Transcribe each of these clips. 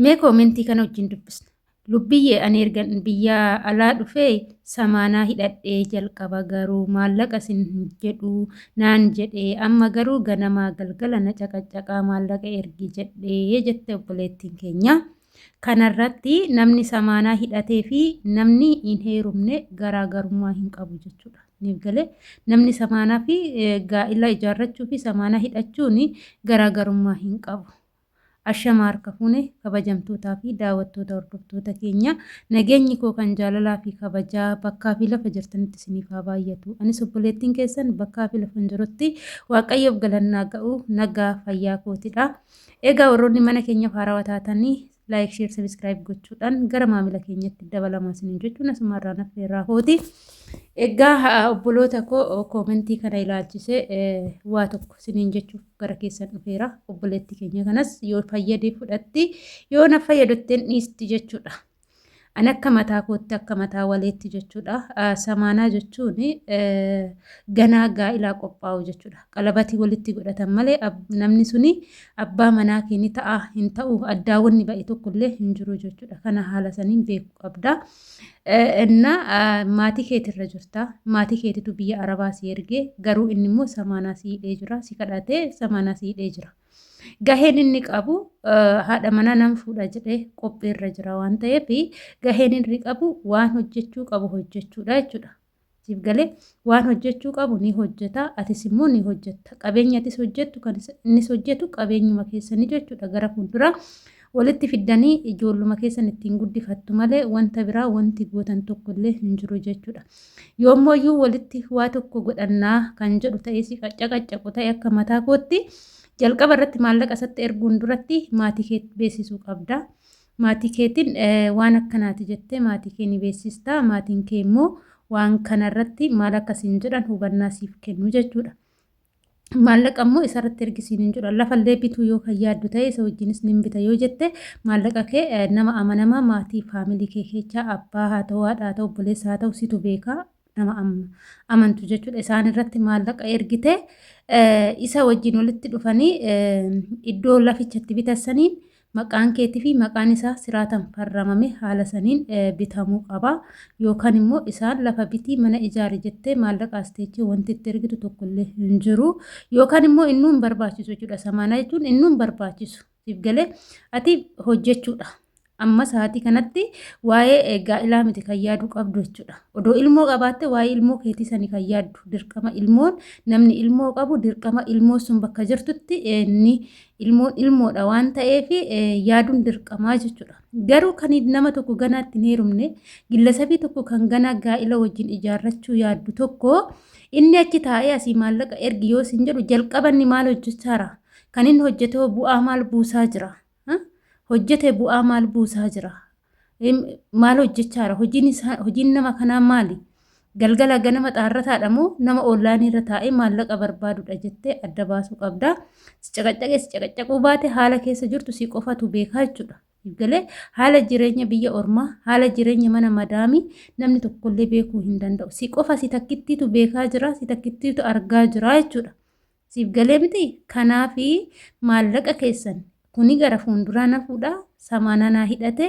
Mee koomentii kana wajjin dubbisna. Lubbiyyee ani ergan biyya alaa dhufee samaanaa hidhadhee jalqaba garuu maallaqa sin hin jedhu naan jedhee amma garuu ganamaa galgala na caqaccaqaa maallaqa ergi jedhee jette obboleettiin keenya. Kanarratti namni samaanaa hidhatee fi namni hin heerumne garaagarummaa hin qabu jechuudha. Niif galee namni samaanaa fi gaa'ila ijaarrachuu fi samaanaa hidhachuun garaagarummaa hin qabu. Ashamaa harka fuune kabajamtootaa fi daawwattoota hordoftoota keenya nageenyi koo kan jaalalaa fi kabajaa bakkaa fi lafa jirtanitti isiniif haa baay'atu. Anis obboleettiin keessan bakkaa fi lafan jirutti Waaqayyoof galannaa ga'u nagaa fayyaa kootidha. Egaa warroonni mana keenyaaf haarawaa taatanii like, share, subscribe gochuudhaan gara maamila keenyatti dabalamaa isiniin jechuun asumarraan affeerraa kooti. Egaa obboloota koo koomentii kana ilaalchisee waa tokko isiniin jechuuf gara keessan dhufeera. Obboleettii keenya kanas yoo fayyade fudhatti yoo na fayyadutteen dhiisti jechuudha. Ani akka mataa kootti akka mataa waleetti jechuudha. Samaanaa jechuun ganaa gaa'ilaa qophaa'u jechuudha. Qalabatii walitti godhatan malee namni suni abbaa manaa kee ni ta'a hin ta'u addaa wanni ba'e tokkollee hin jiru jechuudha. Kana haala saniin beekuu qabda. Inna maatii keetirra jirta. Maatii keetitu biyya Arabaa si ergee garuu inni immoo samaanaa si hidhee jira. Si kadhatee samaanaa si hidhee jira. Gaheen inni qabu haadha manaa nan fuudha jedhee qophiirra jira waan ta'eef gaheen inni qabu waan hojjechuu qabu hojjechuudha jechuudha. Siif galee waan hojjechuu qabu ni hojjeta atis immoo ni hojjetta. Qabeenya atis hojjettu kan innis hojjetu qabeenyuma keessanii jechuudha gara fuulduraa walitti fiddanii ijoolluma keessan ittiin guddifattu malee wanta biraa wanti gootan tokko illee hin jiru jechuudha. Yoommooyyuu walitti waa tokko godhannaa kan jedhu ta'ee si qaccaqaccaqu ta'e akka mataa kootti jalqaba irratti maallaqa isatti erguun duratti maatii kee beeksisuu qabda. Maatii keetiin waan akkanaati jettee maatii kee ni beeksista. Maatiin kee immoo waan kanarratti maal akka siin jedhan hubannaa siif kennu jechuudha. Maallaqa immoo isarratti ergi siin hin jedhu. Lafallee bituu yoo kan yaaddu ta'e isa wajjinis nin bita yoo jette maallaqa kee nama amanamaa maatii faamilii kee keechaa abbaa haa ta'u haadha haa ta'u obboleessa haa ta'u situ beekaa nama amantu jechuudha. Isaan irratti maallaqa ergite isa wajjin walitti dhufanii iddoo lafichatti bitassaniin Maqaan keetii fi maqaan isaa siraatan farramame haala saniin bitamuu qaba. Yookaan immoo isaan lafa bitii mana ijaari jettee maallaqa as teechee wanti itti ergitu tokkollee hin jiru. Yookaan immoo innuu hin barbaachisu jechuudha. Samaanaa jechuun innuu hin barbaachisu. Siif galee ati hojjechuudha. Amma sa'aatii kanatti waa'ee gaa'ilaa miti kan yaaduu qabdu jechuudha. Odoo ilmoo qabaatte waa'ee ilmoo keetii sani kan yaaddu dirqama ilmoon namni ilmoo qabu dirqama ilmoo sun bakka jirtutti ni Ilmoon ilmoodha waan ta'eef yaaduun dirqamaa jechuudha. Garuu kan nama tokko ganaa itti hin heerumne gillasabii tokko kan ganaa gaa'ila wajjin ijaarrachuu yaaddu tokko inni achi taa'ee asii maallaqa ergi yoo sin jedhu jalqaba inni maal hojjechaara? Kan inni hojjete hoo bu'aa maal buusaa jira? Hojjete bu'aa maal buusaa jira? Maal hojjechaara? Hojiin isaa hojiin nama kanaa maali? Galgala ganama xaarrataadha moo nama oonlaayinii irra taa'ee maallaqa barbaadudha jettee adda baasuu qabda. Si caqaccaqee si caqaccaquu baate haala keessa jirtu si qofatu beekaa jechuudha. Galee haala jireenya biyya ormaa, haala jireenya mana madaamii namni tokkollee beekuu hin danda'u. Si qofa si takkittiitu beekaa jira, si takkittiitu argaa jira jechuudha. Siif galee miti? Kanaafi maallaqa keessan kuni gara fuunduraa na fuudha, samaanaa naa hidhate,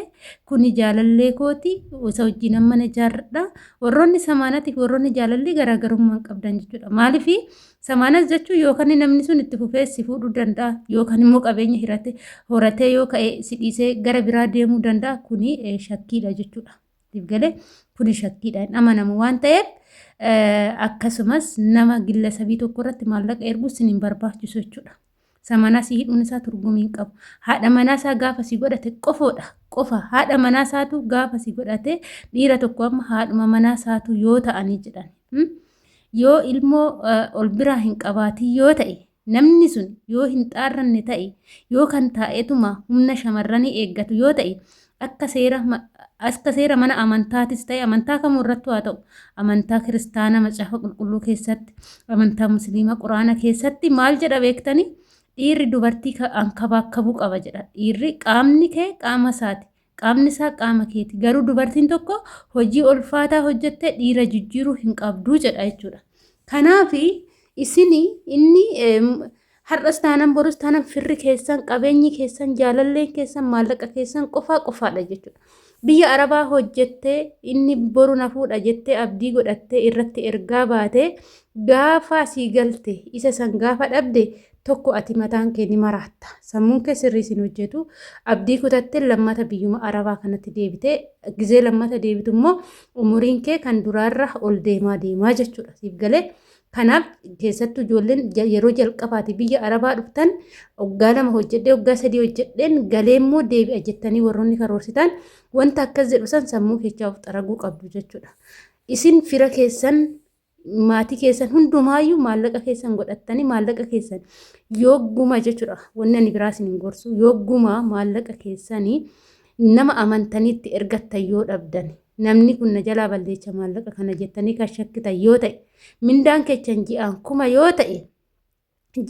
kuni jaalallee kooti, isa wajjinan mana ijaarradha. Warroonni samaanaatiif warroonni jaalallee garaagarummaa hin qabdan jechuudha. Maaliif samaanas jechuun yookaan namni sun itti fufee si fuudhuu danda'a yookaan immoo qabeenya hirate horatee yoo ka'e si dhiisee gara biraa deemuu danda'a. Kuni shakkiidha jechuudha. Siif galee kuni shakkiidha hin amanamu waan ta'eef akkasumas nama gillasabii tokko irratti maallaqa erguu sin hin barbaachisu jechuudha. Samanaa si hidhuun isaa turgumii hin qabu. Haadha manaa isaa gaafa si godhate qofoodha. Qofa haadha manaa isaatu gaafa si godhate dhiira tokko amma haadhuma manaa isaatu yoo ta'anii jedhan. Yoo ilmoo ol biraa hin qabaatin yoo ta'e Namni sun yoo hin xaarranne ta'e, yoo kan taa'eetuma humna shamarranii eeggatu yoo ta'e, akka seera akka seera mana amantaatis ta'e amantaa kamuu irrattuu haa ta'u, amantaa kiristaanaa macaafa qulqulluu keessatti, amantaa musliima quraana keessatti maal jedha beektanii? Dhiirri dubartii ankabaakkabuu qaba jedha. Dhiirri qaamni kee qaama isaati. Qaamni isaa qaama keeti. Garuu dubartiin tokko hojii ulfaataa hojjettee dhiira jijjiiruu hin qabdu jedha jechuudha. Kanaaf isin inni Har'as taanan borus taanan firri keessan, qabeenyi keessan, jaalalleen keessan, maallaqa keessan qofaa qofaadha jechuudha. Biyya Arabaa hojjettee inni boru na fuudha jettee abdii godhattee irratti ergaa baatee gaafa asii galte isa san gaafa dhabde tokko ati mataan kee ni maraatta. Sammuun kee sirrii sin hojjetu. Abdii kutattee lammata biyyuma Arabaa kanatti deebitee gizee lammata deebitu immoo umuriin kee kan duraarra ol deemaa deemaa jechuudha. Siif galee. Kanaaf keessattuu ijoolleen yeroo jalqabaati biyya Arabaa dhuftan waggaa 2 hojjedhee waggaa 3 hojjedheen galee immoo deebi'a jettanii warroonni karoorsitan wanta akkas jedhu san sammuu keessaa of xaraguu qabdu jechuudha. Isin fira keessan maatii keessan hundumaayyuu maallaqa keessan godhattanii maallaqa keessan yoogguma jechuudha. Wanni ani biraa isin hin gorsu yoogguma maallaqa keessanii nama amantaniitti ergattan yoo dhabdan namni kun na jalaa balleecha maallaqa kana jettanii kan shakkitan yoo ta'e mindaan keechan ji'aan 1000 yoo ta'e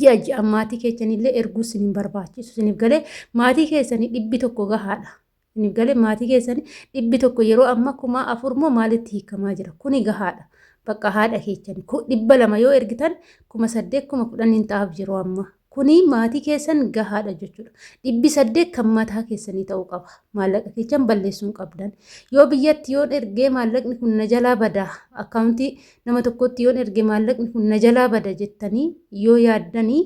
ji'a ji'aan maatii keechanillee erguu isin hin barbaachisu. Isiniif galee maatii keessanii 100 gahaadha. Isiniif galee maatii keessanii 100 yeroo amma 4000 moo maalitti hiikamaa jira. Kuni gahaadha. Bakka haadha keechanii 200 yoo ergitan 8000 10,000 hin ta'aaf yeroo ammaa. Kuni maatii keessan gahaadha jechuudha. 800 kan mataa keessanii ta'uu qaba. Maallaqa keessan balleessuu hin qabdan. Yoo biyyatti yoon ergee maallaqni kun na jalaa bada, akkaawuntii nama tokkotti yoon erge maallaqni kun na jalaa bada jettanii yoo yaaddanii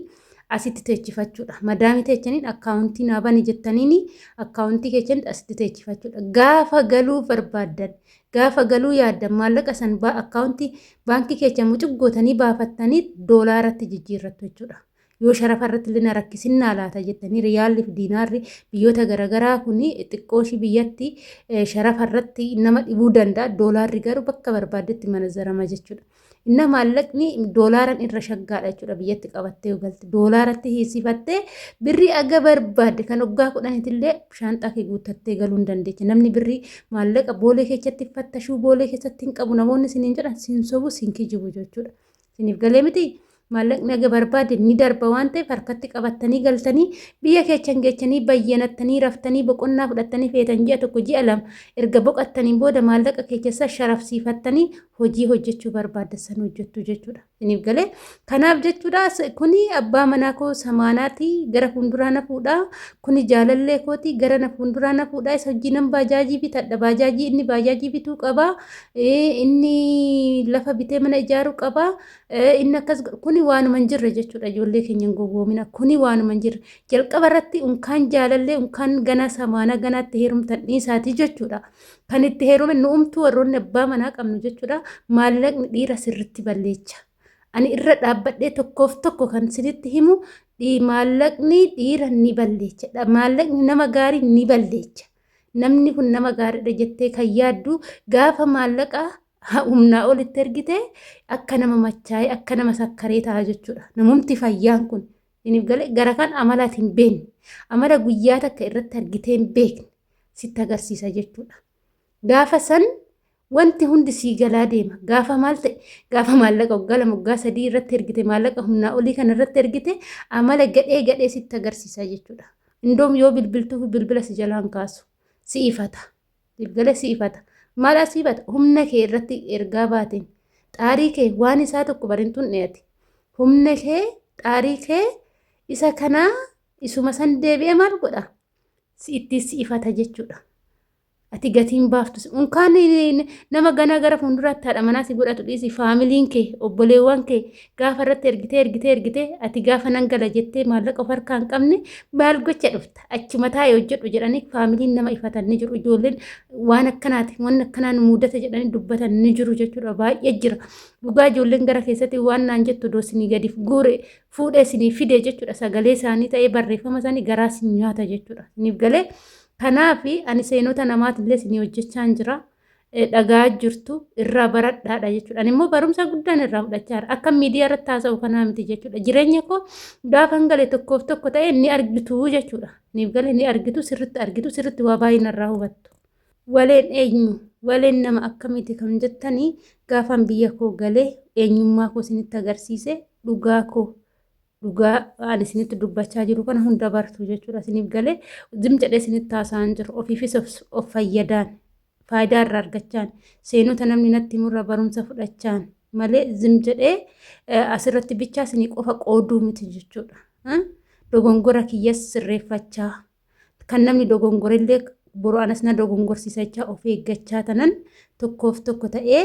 asitti teechifachuudha. Madaamii teechaniin akkaawuntii naa bani jettaniini akkaawuntii keessanitti asitti teechifachuudha. Gaafa galuu barbaaddan, gaafa galuu yaaddan maallaqa san akkaawuntii baankii keessan mucuq gootanii baafattanii doolaaratti jijjiirrattu jechuudha. Yoo sharafa irratti illee na rakkisinnaa laata jettanii riyaalli fi diinaarri biyyoota garaagaraa kun xiqqooshii biyyatti sharafa irratti nama dhibuu danda'a. Doolaarri garuu bakka barbaaddetti manazarama jechuudha. Inna maallaqni doolaaran irra shaggaadha jechuudha biyyatti qabattee yoo galte. Doolaaratti hiisifattee birrii aga barbaadde kan waggaa kudhaniitillee shaanxaa kee guuttattee galuu hin dandeecha. Namni birrii maallaqa boolee keessatti fattashuu boolee keessatti hin qabu namoonni isiniin jedhan sin sobu sin kijibu jechuudha. Isiniif galee miti maallaqni aga barbaade ni darba waan ta'eef harkatti qabattanii galtanii biyya keessan geechanii bayyanattanii raftanii boqonnaa fudhattanii feetan ji'a 1 ji'a 2 erga boqattaniin booda maallaqa keessan sharafsiifattanii hojii hojjechuu barbaaddan san hojjettu jechuudha. Isiniif galee kanaaf jechuudha kuni abbaa manaa koo samaanaati gara fuulduraa na fuudha kuni jaalallee kooti gara na fuulduraa na fuudha isa hojii nan baajaajii bitadha baajaajii inni baajaajii bituu qaba inni lafa bitee mana ijaaruu qaba inni akkas kuni waanuma hin jirre jechuudha. Ijoollee keenya hin gowwoomina, kuni waanuma hin jirre. Jalqaba irratti unkaan jaalallee unkaan ganaa samaanaa ganaatti heerumtan dhiisaati jechuudha. Kan itti heerume nu'umtuu warroonni abbaa manaa qabnu jechuudha. Maallaqni dhiira sirritti balleecha. Ani irra dhaabbadhee tokkoof tokko kan sinitti himu maallaqni dhiira ni balleecha. Maallaqni nama gaarii ni balleecha. Namni kun nama gaariidha jettee kan yaaddu gaafa maallaqa humnaa olitti ergite akka nama machaa'ee akka nama sakkaree ta'a jechuudha. Namumti fayyaan kun isiniif galee gara kan amalaati hin beekne amala guyyaa takka irratti argitee hin beekne sitti agarsiisa jechuudha. Gaafa san wanti hundi sii galaa deema. Gaafa maal ta'e gaafa maallaqa waggaa 2 waggaa 3 irratti ergite maallaqa humnaa olii kana irratti ergite amala gadhee gadhee sitti agarsiisa jechuudha. Indoom yoo bilbiltuuf bilbila si jalaan kaasu si ifata. Bilbila si ifata. Maal as ifata? Humna kee irratti ergaa baateen xaarii kee waan isaa tokko barintuun dhiyaate. Humna kee xaarii kee isa kanaa isuma san deebi'ee maal godha? Si itti si ifata jechuudha. Ati gatiin baaftu. Unkaan nama ganaa gara fuulduraatti haadha manaa si godhatu dhiisi faamiliin kee obboleewwan kee gaafa irratti ergitee ergitee ergitee ati gaafa nan gala jettee maallaqa of harkaa hin qabne maal gocha dhufta achuma taa'ee hojjedhu jedhanii faamiliin nama ifatan ni jiru. Ijoolleen waan akkanaati waan akkanaan mudate jedhanii dubbatan ni jiru jechuudha. Baay'ee jira. Dhugaa ijoolleen gara keessatti waan naan jettu odoo isinii gadi guure fuudhee isinii fide jechuudha. Sagalee isaanii ta'ee barreeffama isaanii garaa isin nyaata jechuudha. Isiniif galee. Kanaaf ani seenota namaatillee isinii hojjechaan jira. Dhagaa jirtu irraa baradhaadha jechuudha. Ani immoo barumsa guddaan irraa fudhachaa jira. Akka miidiyaa irratti haasa'u kanaa miti jechuudha. Jireenya koo gaafan gale tokkoof tokko ta'e ni argitu jechuudha. Niif gale ni argitu sirritti argitu sirritti waa baay'ee narraa hubattu. Waleen eenyu? Waleen nama akkamiiti kan jettanii gaafan biyya koo galee eenyummaa koo isinitti agarsiise dhugaa koo dhugaa ani isinitti dubbachaa jiru kana hunda bartu jechuudha. Isiniif galee zim jedhee isinitti haasa'an jiru. Ofiifis of fayyadaan faayidaa irraa argachaan seenota namni natti himurra barumsa fudhachaan malee zim jedhee asirratti bichaa isinii qofa qooduu miti jechuudha. Dogongora kiyyas sirreeffachaa kan namni dogongorellee boru anas na dogongorsiisachaa of eeggachaa tanan tokkoof tokko ta'ee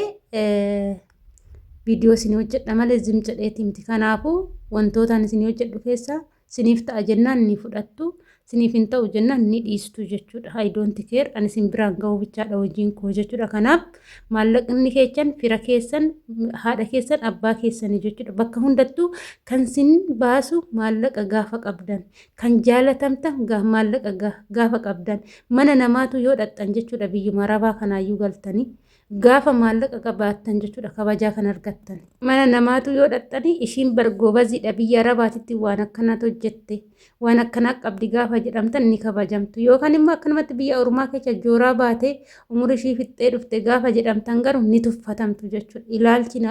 viidiyoo isinii hojjedha malee zim jedheeti miti. Kanaafuu wantoota ani isinii hojjedhu keessaa siniif ta'a jennaan ni fudhattu, siniif hin ta'u jennaan ni dhiistu jechuudha. I don't care, ani isin biraan ga'uu bichaadha hojiin koo jechuudha. Kanaaf maallaqni keessan fira keessan, haadha keessan, abbaa keessanii jechuudha. Bakka hundattuu kan sin baasu maallaqa gaafa qabdan, kan jaalatamtan maallaqa gaafa qabdan, mana namaatu yoo dhaqxan jechuudha, biyyuma arabaa kanaayyuu galtanii gaafa maallaqa qabaattan jechuudha kabajaa kan argattan. Mana namaatu yoo dhaqxanii ishiin bargoobaziidha, biyya arabaatitti waan akkanaatu hojjette, waan akkanaa qabdi gaafa jedhamtan ni kabajamtu. Yookaan immoo akkanumatti biyya ormaa keessa jooraa baatee umurii ishii fixxee dhufte gaafa jedhamtan garuu ni tuffatamtu jechuudha. Ilaalchi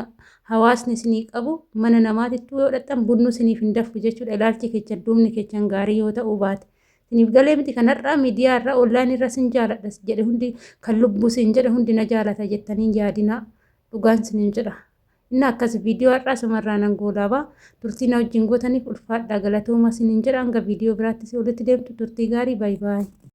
hawaasni isinii qabu mana namaatittuu yoo dhaqxan bunnu isiniif hin daffu jechuudha. Ilaalchi keessan, duubni keessan gaarii yoo ta'uu baate. Isiniif galee miti? Kanarraa miidiyaa irraa, onlaayinii irra sin jaaladha jedhe hundi, kan lubbuu sin jedhe hundi na jaalata jettanii yaadinaa, dhugaan sinin jedha. Inni akkas viidiyoo har'aa sumarraa nan goolaabaa. Turtii na wajjin gootaniif ulfaadhaa, galatooma sinin jedha. Hanga viidiyoo biraatti walitti deemtu turtii gaarii, baay'ee baay'ee.